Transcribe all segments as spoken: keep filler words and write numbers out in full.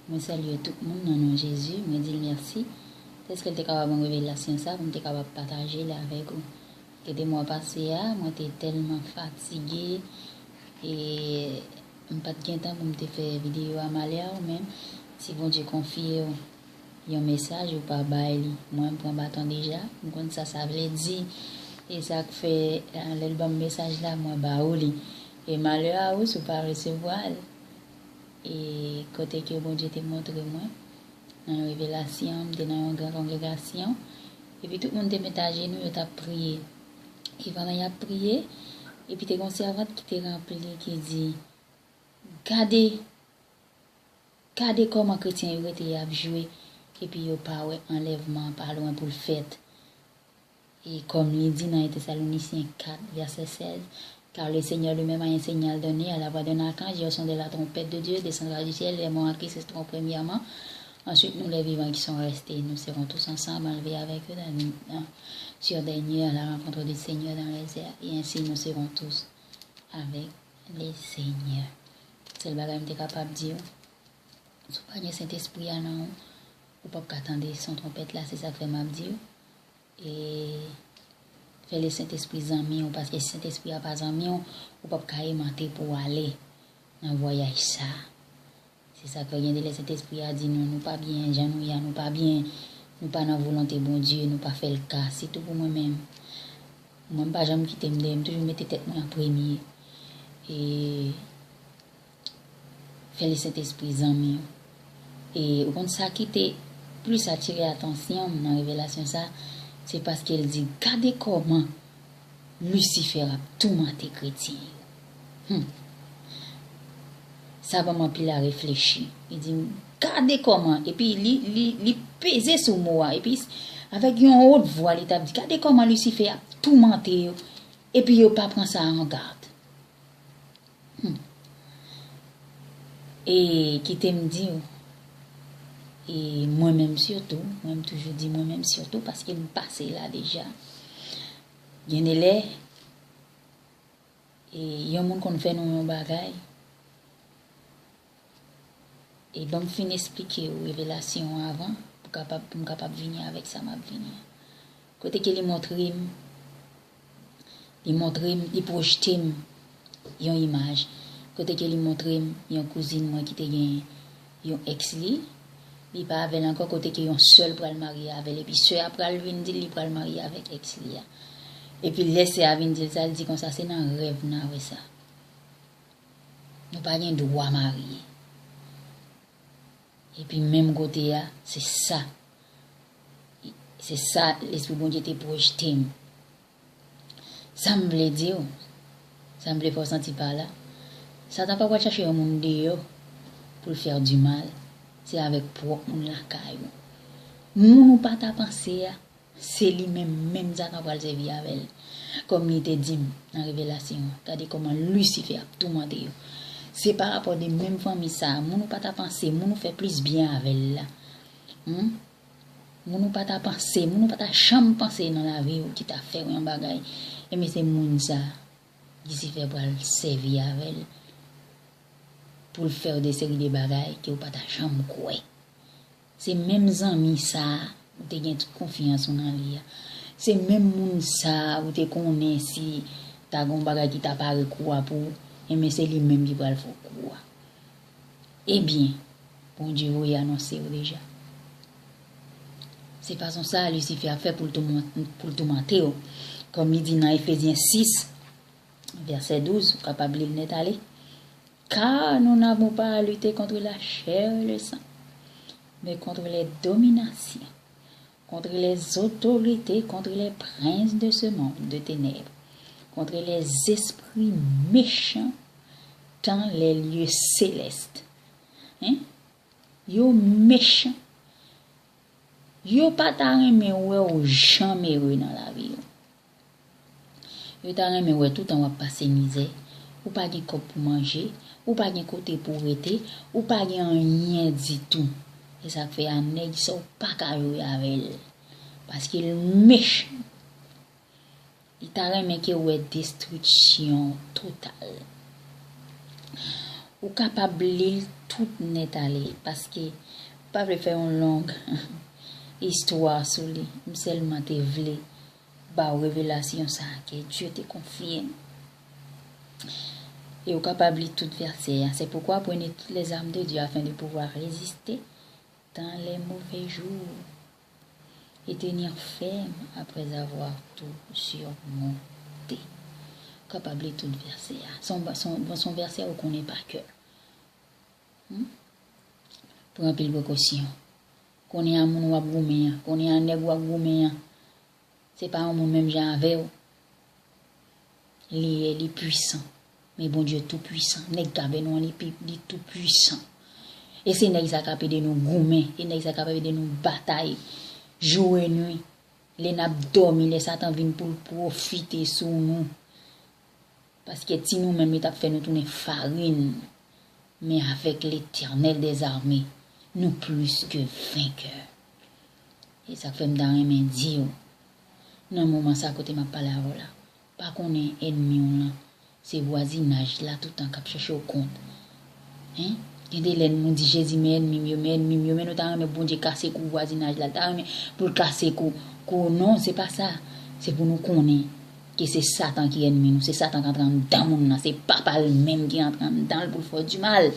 Mwen salye tout moun nan non Jezi, mwen di l mèsi dèske l te kapab ban m revelasyon sa pou m te kapab pataje l avèk ou. Kite mwa pase a, mwen te tèlman fatige e m pa t gen tan pou m te fè videyo a. Malè a ou menm, si Bondye konfye w yon mesaj ou pa bay li, mwen m pran baton deja, m konn sa sa vle di. E sa k fè, lè l ban m mesaj la, mwen ba ou li. E malè a ou si w pa resevwa l. E kote ke Bondye te montre mwen, nan yon revelasyon, m te nan yon gran kongregasyon, epi tout moun te met ajenou, yo t ap priye. E pandan y ap priye, epi te gen yon sèvant ki te ranpli, ki di, gade, gade kòman kretyen yo rete y ap jwe, epi yo pa wè anlèvman an pa lwen pou l fèt. E kòm li di nan Tesalonisyen kat, vèsè sèz, car le Seigneur lui-même a enseigné à donner à la voix d'un archange et au son de la trompette de Dieu descendra du ciel, les morts en Christ seront premièrement, ensuite nous les vivants qui sont restés, nous serons tous ensemble enlevés avec eux dans, dans, sur des nuées à la rencontre du Seigneur dans les airs, et ainsi nous serons tous avec le Seigneur. Sèl bagay m te kapab di w, si w pa gen Sentespri a nan ou, ou p ap ka tande son twonpèt la, se sa k fè m ap di w. E fè le Sentespri zanmi w, paske si Sentespri a pa zanmi w, ou p ap ka emante pou w ale nan vwayaj sa. Se sa k fè gen de lè Sentespri a di nou, nou pa byen jan nou ye a, nou pa byen, nou pa nan volonte Bondye, nou pa fè l ka. Sitou pou mwen menm. Mwen, m pa janm kite m dèyè, m toujou mete tèt mwen an premye. E fè le Sentespri zanmi w. E ou konn sa ki te plis atire atansyon m nan revelasyon sa, se paske l di, gade kòman Lisifè ap toumante kretyen yo. Hmm. Sa ban m anpil a reflechi. Li di, gade kòman, epi li, li, li peze sou mo a, epi avèk yon wot vwa, li t ap di, gade kòman Lisifè ap toumante yo, epi yo pa pran sa an gad. Hmm. E kite m di w, e mwen menm sitou, mwen m toujou di mwen menm sitou, paske m pase la deja. Gen de lè, e yon moun konn fè nou yon bagay, e ban m fin esplike w revelasyon an avan, pou kapab, pou m kapab vini avèk sa m ap vini an. Kote ke li montre m, li montre m, li pwojte m yon imaj. Kote ke li montre m yon kouzin mwen ki te gen yon èks li, li pa avè l ankò, kote ke yon sè l pral marye avè l, epi sè a pral vin di l li pral marye avèk èks li a. Epi lè sè a vin di l sa, l di konsa, se nan rèv n a wè sa. Nou pa gen dwa marye. Epi menm kote a, se sa. Se sa Lespri Bondye te pwojte m. Sa m vle di w, sa m vle fè w santi pa la, Satan pa pral chache yon moun deyò pou l fè w di mal. Se avèk pwòp moun lakay ou. Moun ou pa ta panse a, se li menm menm Satan pral sèvi avè l. Kòm li te di m nan revelasyon an, gade kòman Lisifè ap toumante yo. Se pa rapò de menm fanmi sa a, moun ou pa ta panse, moun ou fè plis byen avè l la. Hmm? Moun ou pa ta panse, moun ou pa ta janm panse nan lavi w ki ta fè w yon bagay. Ebyen se moun sa a, Lisifè pral sèvi avè l pou l fè w de seri de bagay ke w pa ta janm kwè. Se menm zanmi sa a ou te gen tout konfyans ou nan li a. Se menm moun sa a ou te konnen si ta gen yon bagay ki ta pare kou a pou ou, enben se li menm ki pral fè w kou a. Ebyen, Bondye voye anonse w deja. Se fason sa a Lisifè ap fè pou l touman-, pou l toumante w. Kòm li di nan Efezyen sis, vèsè douz, ou kapab li l nèt ale. Car nous n'avons pas à lutter contre la chair et le sang, mais contre les dominations, contre les autorités, contre les princes de ce monde de ténèbres, contre les esprits méchants dans les lieux célestes. Hein? Yo mechan. Yo pa ta renmen wè w janm ere nan lavi yo. Yo ta renmen wè toutan w ap pase mizè. Ou pa gen kòb pou manje, ou pa gen kote pou w rete, ou pa gen anyen ditou. E sa k fè a nèg sa w pa ka jwe avè l. Paske l mechan. Li ta renmen ke w wè destriksyon total. Ou kapab li l tout nèt ale, paske m pa vle fè yon long istwa sou li. M sèlman te vle ba w revelasyon sa a ke Dye te konfye m. E ou kapab li tout vèsè a. C'est pourquoi prenez toutes les armes de Dieu afin de pouvoir résister dans les mauvais jours et tenir ferme après avoir tout surmonté. Ou kapab li tout vèsè a. Se yon, se yon, se yon vèsè ou konnen pa kè. Hmm? Pran anpil prekosyon. Konnen a moun w ap goumen an, konnen a nèg w ap goumen an. Se pa yon moun menm jan avè w. Li ye, li pwisan. Men Bondye tou pwisan. Nèg k avè nou an, li pi, li tou pwisan. E se nèg sa k ap ede nou goumen. E nèg sa k ap ede nou batay. Jou e nwi. Lè n ap dòmi, lè Satan vin pou l pwofite sou nou. Paske ti nou menm, li t ap fè nou tounen farin. Men avèk Letènèl dèzame, nou plis ke venkè. E sa k fè m ta renmen di w, nan moman sa kote m ap pale avè w la, pa konnen ènmi w lan, se vwazinaj la toutan k ap chèche w kont. Hein? Gen de lè nou di Jezi, men ènmi m yo, men ènmi m yo, men nou ta renmen Bondye kase kou vwazinaj la, l ta renmen pou l kase kou, kou, non, se pa sa. Se pou nou konnen ke se Satan ki ènmi nou, se Satan k antre anndan moun nan, se papa l menm ki antre anndan l pou l fè w di mal.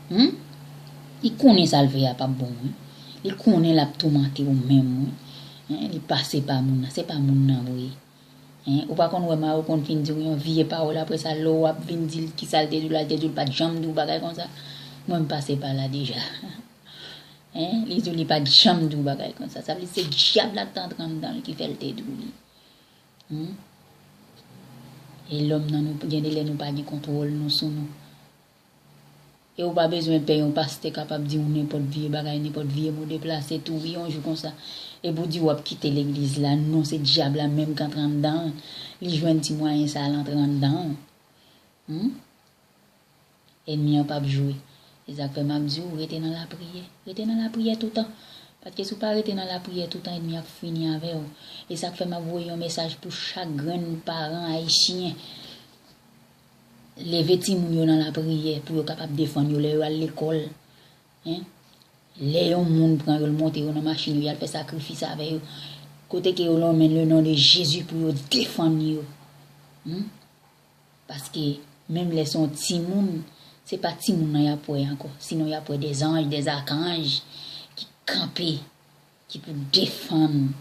Hmm? Li konnen sa l vle a p ap bon, wi. Li konnen l ap toumante w menm, wi. Hein? Li pase pa moun nan, se pa moun nan vre. Hein? Ou pa konn wè mari w konn fin di w yon vye pawòl, apre sa, lè w ap vin di l kisa l te di w la, l te di w l pa t janm di w bagay konsa. Mwen, m pase pa la deja. Hein? Li di w li pa t janm di w bagay konsa. Sa vle di se dyab la k t antre anndan l ki fè l te di w li. Hmm? E lòm nan, nou, gen de lè nou pa gen kontwòl nou sou nou. E ou pa bezwen pè yon pastè kapab di w nenpòt vye bagay, nenpòt vye mo deplase tou, wi, yon jou konsa. Epi w di w ap kite legliz la, non, se dyab la menm k antre anndan l. Li jwenn ti mwayen sa l antre anndan l. Hmm? Ènmi an p ap jwe. E sa k fè m ap di w, rete nan lapriyè. Rete nan lapriyè toutan. Paske si w pa rete nan lapriyè toutan, ènmi an ap fini avè w. E sa k fè m ap voye yon mesaj pou chak grenn paran ayisyen. Leve timoun yo nan lapriyè pou yo kapab defann yo lè yo al lekòl. Hein? Lè yon moun pran yo, l monte yo nan machin yo, y al fè sakrifis avè yo. Kote ke yo lonmen le non de Jezi pou yo defann yo. Hmm? Paske menm lè se yon timoun, se pa timoun nan y ap wè ankò, sinon y ap wè dèzanj, dèzakanj ki kanpe, ki pou defann.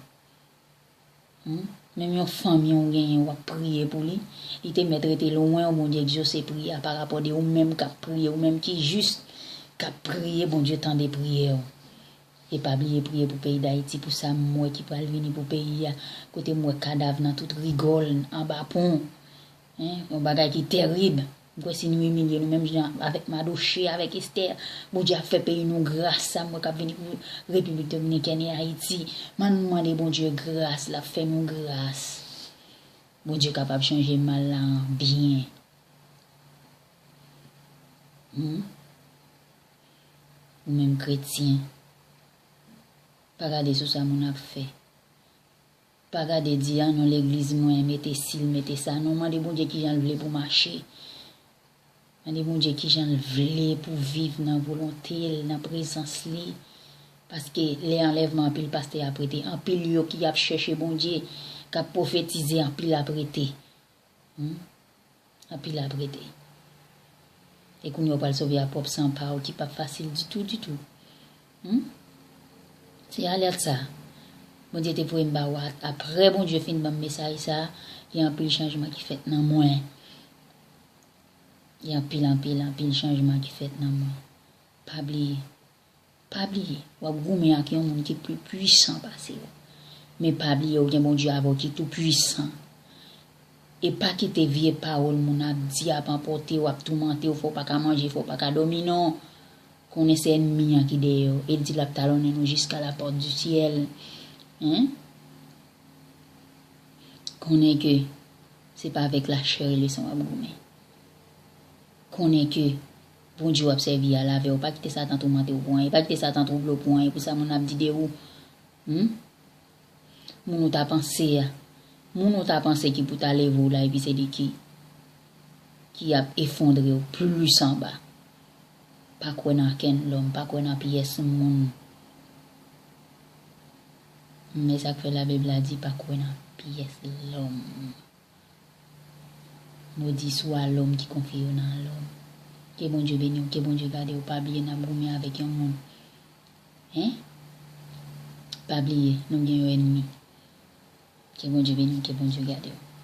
Hmm? Menm yon fanmi w genyen, w ap priye pou li, li te mèt rete lwen w, Bondye egzose priyè a pa rapò de ou menm k ap priye, ou menm ki jis k ap priye, Bondye tande priyè w. E pa bliye priye pou peyi Dayiti, pou sa m wè ki pral vini pou peyi a, kote m wè kadav nan tout rigòl, anba pon. Hein, yon bagay ki terib. M kwè si nou imilye nou menm jan avèk Madoche, avèk Estè, Bondye ap fè peyi nou gras, sa m wè k ap vini pou Repiblik Dominikèn e Ayiti. M ann mande Bondye gras, l ap fè nou gras. Bondye kapab chanje mal la an byen. Hmm? Ou menm kretyen, pa gade sou sa moun ap fè. Pa gade di, "A non, legliz mwen mete si l, mete sa." Non, mande Bondye kijan l vle pou mache. Mande Bondye kijan l vle pou viv nan volonte l, nan prezans li. Paske lè anlèvman, anpil pastè ap rete, anpil yo ki ap chèche Bondye, k ap pwofetize, anpil ap rete. Hmm? Anpil ap rete. E kounye a w pral sove ak pwòp san pa w ki p ap fasil ditou, ditou. Hmm? Se alèt sa Bondye te voye m ba w a. Apre Bondye fin ban m mesaj sa, gen anpil chanjman ki fèt nan mwen. Gen anpil, anpil, anpil chanjman ki fèt nan mwen. Pa bliye. Pa bliye, w ap goumen ak yon moun ki pli pwisan pase w. Men pa bliye, w gen Bondye avè w ki tou pwisan. E pa kite vye pawòl moun ap di ap anpòte w, ap toumante w, fè w pa ka manje, fè w pa ka dòmi, non. Konnen se ènmi an ki dèyè w. E l di l ap talonnen nou jiska la pòt di syèl. Hein? Konnen ke se pa avèk lachè e lesan w ap goumen. Konnen ke Bondye w ap sèvi a l avè w. Pa kite Satan toumante w pou anyen. Pa kite Satan twouble w pou anyen. Pou sa moun ap di de ou. Hmm? Moun ou ta panse a. Moun ou ta panse ki pou ta leve w la, epi se li ki, ki ap efondre w plis anba. Pa kwè nan kenn lòm, pa kwè nan pyès moun. Men sa k fè Labib la di pa kwè nan pyès lòm. Modi swa lòm ki konfye yo nan lòm. Ke Bondye beni w, ke Bondye gade w, pa bliye n ap goumen avèk yon moun. Hein? Pa bliye, nou gen yon ènmi. Ke Bondye beni w, ke Bondye gade w.